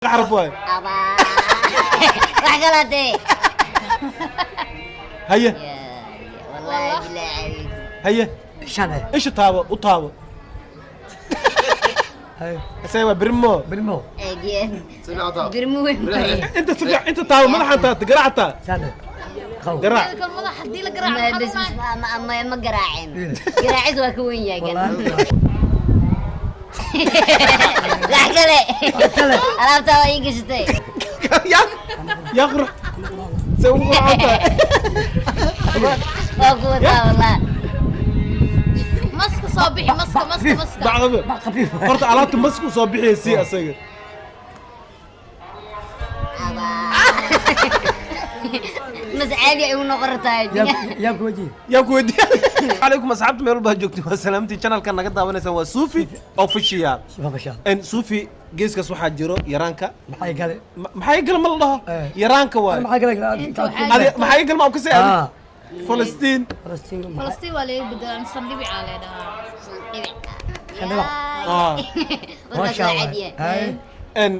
Xaraf waay. Abaa, wax kalaatee. Haye. Wallaahi bilaahi calaykum. Haye. Shan. Isha taabo, u taabo. Haye. Isaga waa birmo. Birmo. Eegeen birmo weyn waaye. Inta si fiican inta taabo, madaxan taabta, garaac taa. Shan qaw. Garaac. Kan madax haddii la garaaco Ma maxaa bas lagu ma garaacin, garaacis waa ka weyn yahay kan. Wallaahi. Wax kale. Kale. Alaabtaa waa ii gashatay. Ya yaa qurux, say ugu qurxan tahay. Waa ku wataa wallah. Maska soo bixi, maska, maska, maska. Bacdaba. Bac khafiif. Horta alaabta maska u soo bixiyay si asaga. Abaa, mas caadi ay u noqon rabtaa. Yaa ku wajihi. Yaa ku weydiiya. Calaykum asxaabta, meel walba joogtiin waa salaamtii. Channelkan naga daawanaysaan waa Suufi Official. Official. En Suufi, geeskaas waxaa jiro yaraanka. Maxay gale? Maxay gala ma la dhaho. Eh. Yaraanka waay. Maxay gale? Inta waxaa adi maxay gala ma u kasay adi? Ah. Falastiin. Falastiin. Falastiin waa laga bedelaa, sandhibicaa la dhahaa. Sandhibic. Ah. Warkaas Masha waa Allah. cadiya. Haye. En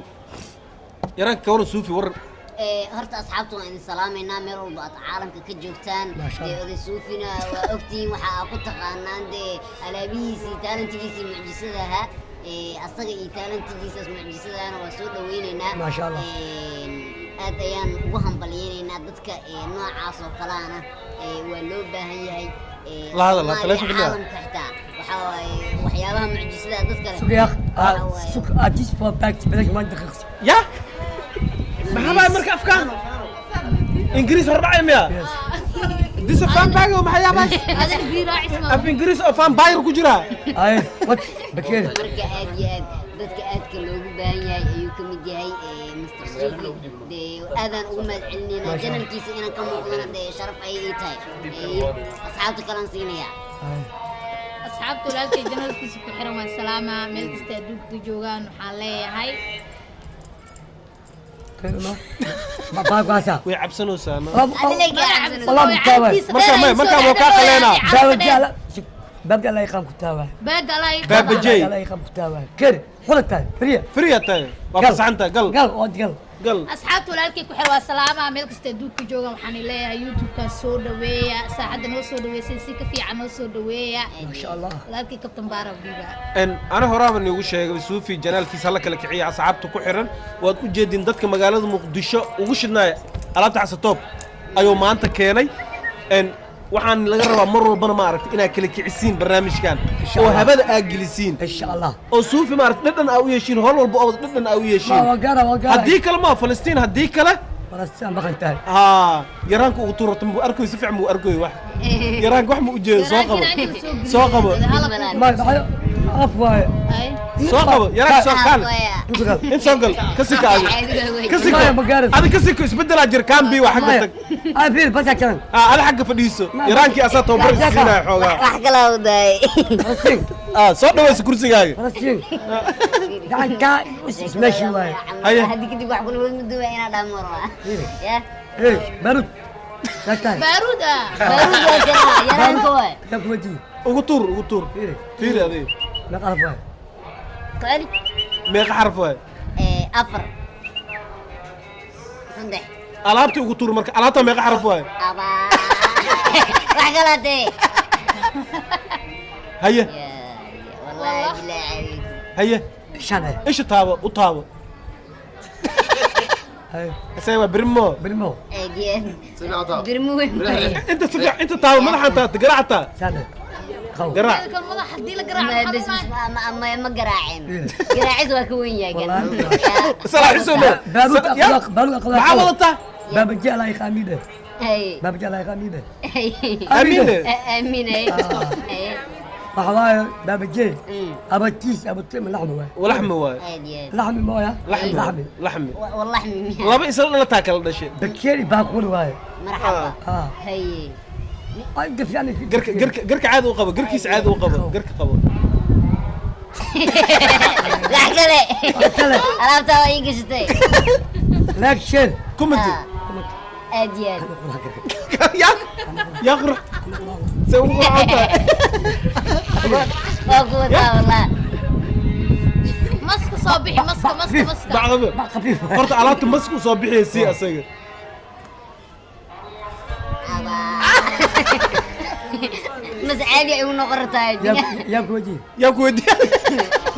yaraanka ka waran, Suufi, war. Horta asxaabta waan idin salaamaynaa meel walba aad caalamka ka joogtaan. Masha dee Allah. Oday Suufina waa ogtihiin, waxa aa ku taqaanaan dee alaabihiisii, talentigiisii mucjisadaha. Asaga iyo talentigiisaas mucjisadahana waa soo dhaweyneynaa. Masha Allah. Aad ayaan ugu hambalyeyneynaa dadka noocaas oo kalahana. Waa loo baahan yahay. La hadal, la Soomaaliya, taleefanka miyaa? caalamka xitaa waxaa waaye waxyaabaha mucjisada dadka leh. Sug yaa. Waxaa waaye. Sug ajis for back بلاش ما دقيقة. Ya maxaa baa marka afkaan ingiriis hor dhacay miya? This a fan bag oo maxay yaabaa? Adina biyo raacis ma. Af ingiriis oo fan bayr ku jira. Haye, what bakeeri. Marka aad iyo aad dadka aadka loogu baahan yahay ayuu ka mid yahay Mr. Sufi. Dee aadaan ugu mahad celinaynaa channelkiisa, inaan ka muuqdana dee sharaf ayay ii tahay. Asxaabta kalaan siinayaa. Asxaabta walaalkay channelkiisa ku xiran waan salaamaa, meel kasta adduunka ka joogaan waxaan leeyahay. Ma baaqaasa. Way cabsanaysaa no? Adiga kaa. والله متابع. Marka waa kaa qaleenaa. باب جالا باب جالا يقام كتابة. Baaga alaa ii. Baaba qaba. J. جالا يقام كتابة كر حلتا فريا. Free tahay, waa fasaxan tahay, gal. قال وانت قال. Gal. Asxaabta walaalkay ku xiran waa salaamaa, meel kasta adduunka ka joogaan waxaan leeyahay YouTube-ka soo dhaweeya, saacadda noo soo dhaweysay si ka fiican noo soo dhaweeya. ما شاء الله. Walaalkay Kabtan Baara dhiiba. En ana horaaba niigu sheegay, Suufi channelkiisa hala kala kiciya. Asxaabta ku xiran waad u jeedin, dadka magaalada Muqdisho ugu shidnaaya alaabta xasatoob ayuu maanta keenay. En waxaan laga rabaa mar walbana, ma aragtay, inaad kala kicisiin barnaamijkan oo Allah. Habada aad gelisiin ان شاء الله. Oo Suufi, ma aragtay, dhadhan aa u yeeshiin, howl walba oo dhadhan aa u ما yeeshiin. وقارا وقارا. Haddii kale ma Falastiin, haddii kale. فلسطين بقى haa, yaraanka ugu tuurata muu arkayo, si fiican muu arkayo wax yaraanka wax ma ujeedo. Soo qabo, soo qabo. ما عفوا. Soo qabo yaraanka, soo kaale. قال. In soo gal, ka sika adi, ka siko. Maya, ma gaarin. Adi ka siko, isbedelaa jir kaambi waa xagga tag. انا فين بس كان. Ah, adi xagga fadhiiso, yaraankii asaa tababar siinaya xoogaa. Wax kalaa u daayay. فلسطين. Ah, soo dhawayso kursigaaga. فلسطين دعان كا ماشي واي. Haye. Haddi kadib wax kuna wad maduwa inaa dhaamo rabaa ya. ايه بارود سكان. Baaruud ah. Baaruud waa kanaa, yaraanka waay. يا وجهي. Ugu tuur, ugu tuur. فيري. Fiiri adiga. ما قرف واي. Ku celi. Meeqa xaraf waay? Afar, saddex. Alaabtii ugu tuur marka, alaabta meeqa xaraf waay? Abaa, wax kalaatee. Haye. Wallaahi bilaahi calaykum. Haye. Shan. Isha taabo, u taabo. Haye. Isaga waa birmo. Birmo. Eegeen birmo weyn waaye. Inta si fiican inta taabo, madaxan taabta, garaac taa. Shan qaw. Garaac. Kan madax haddii la garaaco Ma maxaa bas lagu ma garaacin, garaacis waa ka weyn yahay kan. Wallaahi. Salaaxiso me. بارود اخلاق، بارود اخلاق. Maxaa wadataa? باب جاء يقاميده. Hay. باب جاء يقاميده. Amiine. Amiin ay. waxawaaye baabajey abatiis abatim laxmi waay. Walaxmi waay. Aad iyo aad. Laxmi mooya. Laxmi. Laxmi. Laxmi. Wallaxmi miya? Laba isla dhalataa kala dhashay. Bakeeri baaquli waaye. Marxaba. Ah. Haye. Inta fiican. Garka, garka, garka caadi u qabo, garkiisa caadi u qabo, garka qabo. Wax kale. Kale. Alaabtaa waa ii gashatay. Like, share. Comment. Aad iyo aad. Ya yaa qurux, say ugu qurxan tahay. Waa ku wataa wallah. Maska soo bixi maska maska maska. Bacdaba Bac khafiif. Horta alaabta maska u soo bixiyay si asaga. Mas caadi ay u noqon rabtaa. Yaa ku weydiiyey? Yaa ku weydiiya?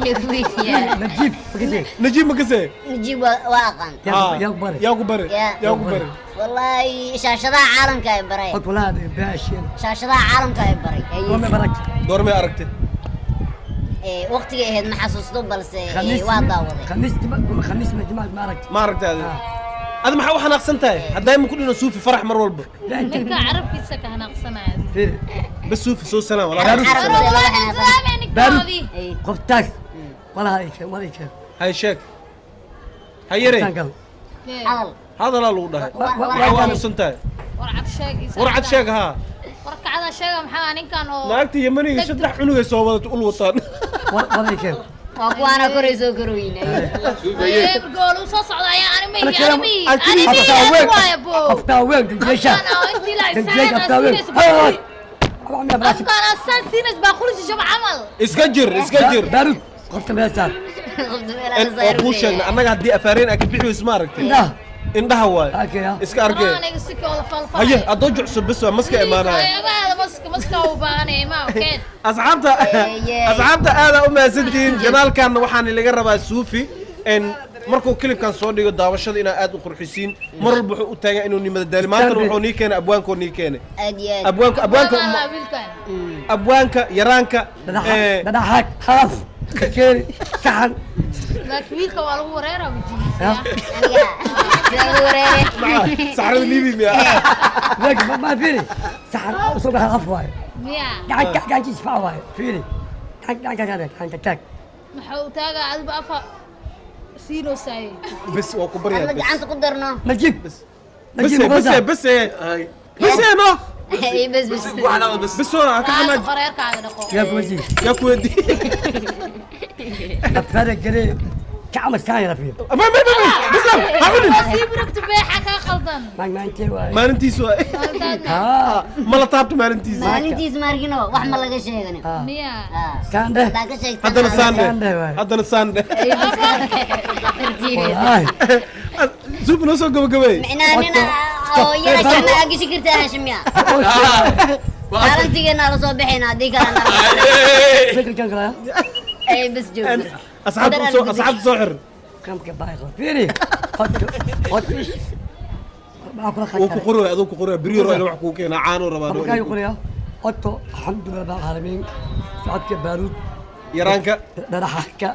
Yaa ku weydiiyaa? Najiib makasee? Najiib ma kasee? Najiib waa aqaan. Yaa ku baray? Yaa ku bare? Yaa. Yaa ku bare? Wallaahi shaashadaha caalamka ay baray. Qod walaa baasheen. Shaashadaha caalamka ay baray. Goormay baragtay? Goormay aragtay? Waqtigay ahayd ma xasuusto, balse waa daawaday. Khamiis khamiis ma jimcaad ma aragtay? Ma aragtay adi? Adi maxaa u xanaaqsan tahay hadday ma ku dhino suufi farax mar walba? Ninka carabkiisa ka hanaaqsanaya. Fiiri. Bas suufi soo salaam walaa. Baarud. Carab see looga xanaaqsan? Baarud. Ninkaadii. Qoftaas walaha ay keen, wala ay keen. Hay sheeg, hay yarey. Qoftaan gal. Hadal. Hadalaa lagu dhahay. Maxaa u aamusan tahay? Warcad sheeg iyo Warcad sheeg haa. Warkacada sheega, maxaa ninkan oo Naagta yamaniga saddex cunugay soo wadato ul wataan. Wala ay keen. Waa kuwaana koray soo korooyin. Gool uu soo socda ayaa animi Ana kala- animi Alkini- animi Aftaa weyn. waaye bo. Aftaa weyn danjeesha. Afkaan oo intii la Danjeesha aftaa weyn. siinaysa. Hay hay. Afkaan asaan siinays baa qulisi shab camal. Iska jir, iska jir. Baarud qofta meel saar. Oo kuu sheegna annaga haddii afaareen aa ka bixi weyso ma aragtay? Indhaha. Indhaha waay. Arkay, ha. Iska arkee. Aniga si kooda falfalay. Haye addoo jucso bes waa maska imaanaya. Imaada maska maska u baahanay ma okeen. Asxaabta, Yee. asxaabta aadaa u mahadsantihiin. Janaalkanna waxaan laga rabaa suufi n markuu kilibkan soo dhigo daawashada inaa aad u qurxisiin. Mar walba wuxuu u taagan inuu nimada daali. Maantana wuxuu nii keenay abwaankoo nii keenay. Aad iyo aad. Abwaanka, abwaanka. Waa wiilkan. Abwaanka yaraanka. Dhadhaxaag haaf keeni saxan. Laakiin wiilka waa lagu wareeraa wajigiisa. Ya. Aniga sidaan ugu wareere. Saxrada liibi miya? Leeg ma fiiri saxan usoo baxa af waaye. Miya? Gacan gacantiisa fac waaye, fiiri gacan gacan gacan gacan taag. Maxaa uu taagaa adiba afa siinoosaay. Bes waa ku baryaa. Ama Bes gacanta ku darno. Najiib. Bes. Najiib. Bes bes bes no. Bes bes. Bes oo ka xanaaj. Qoreerkaaga dhaqo. Yaa ku weydiiyey? Yaa ku weydii? Afara gale kacama saan yara fiir. Ma ma ma bes la ha cunin. Sii burugta beexa kaa qaldan. Maantee waaye. Maalintiis waay. Haa. Ma la taabto maalintiisa. Maalintiis maargino wax ma laga sheegani. Haa. Miya? Saan dheh. Hadaa ka sheegtan. Haddana Saan saande. dheh waay. Haddana saande. Tartiib. Wallaahi. Suufi noo soo gabagabay. Micnaha nina oo yara shama aa gashi kartaa hashimiya. Maalintigeena la soo bixina haddii kalena. Fikirkan kalaya. Ay bas joogto. Asxaabta soo, asxaabta soo xir. Kamka baayqa fiiri qod qod ish maxaa kula Wuu ku khatar. qoraya, aduu ku qoraya beriyo roo wax kuu keenaa caanuu rabaa. Markaa qoraya Otto alxamdulilah rabbil caalamiin socodka baaruud. Yaraanka. Dhadhaxaadka.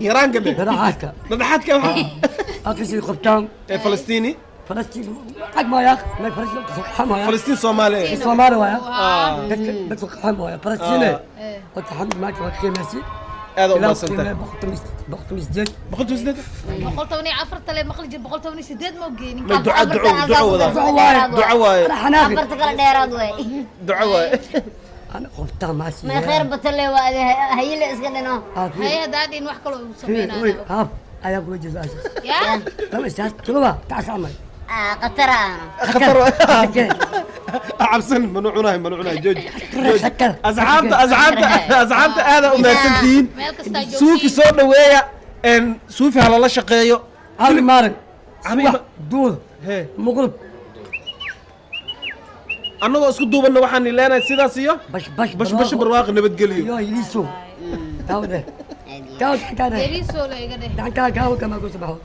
Yaraanka dhe. Dhadhaxaadka. Dhadhaxaadka waxa aqrisii qobtaan. Ee falastiini. Falastiin ag maaya ma falastiin qaxan maaya. Falastiin soomaaliya. Soomaali waaya dadka dadka qaxan maaya Falastiine. Eh. Otto alxamdu maanta waa qiimaysi. Aad u mahadsantahay. 118. 118. 114 tale maqli jir, 118 ma ogeynin. Ma duca duco duco wadaa. Duco waaye. Duco waaye. Ana xanaaqi. Afarta kala dheeraad waay. Duco waaye. Ana qobtaan maasi. Ma khayr batale waa hayile iska dhino. Haye haddaa dhihin wax kaloo uu sameynaayo. Haaf ayaa kula jeeda asaas. Yaa. Lama isaas tuluba taas camal. Khatar ahna. Khatar cabsan manu cunahay, manu cunahay, jooji. Khatar. Asxaabta, asxaabta, asxaabta aadaa u mahadsantihiin. Meel kastaa joogtiin. Suufi soo dhaweeya en suufi ha lala shaqeeyo. Caawi maalin. Caawi Subax duur. Hee. Muqrib. Annagoo isku duubanna waxaan leenahay sidaas iyo bash bash. Bash bash barwaaqo, nabadgelyo. Yo iliso. Daawde. Daawde gacantaada. Yariisoo la iga dheh. Gacantaa gaawo kama ku sabaxo.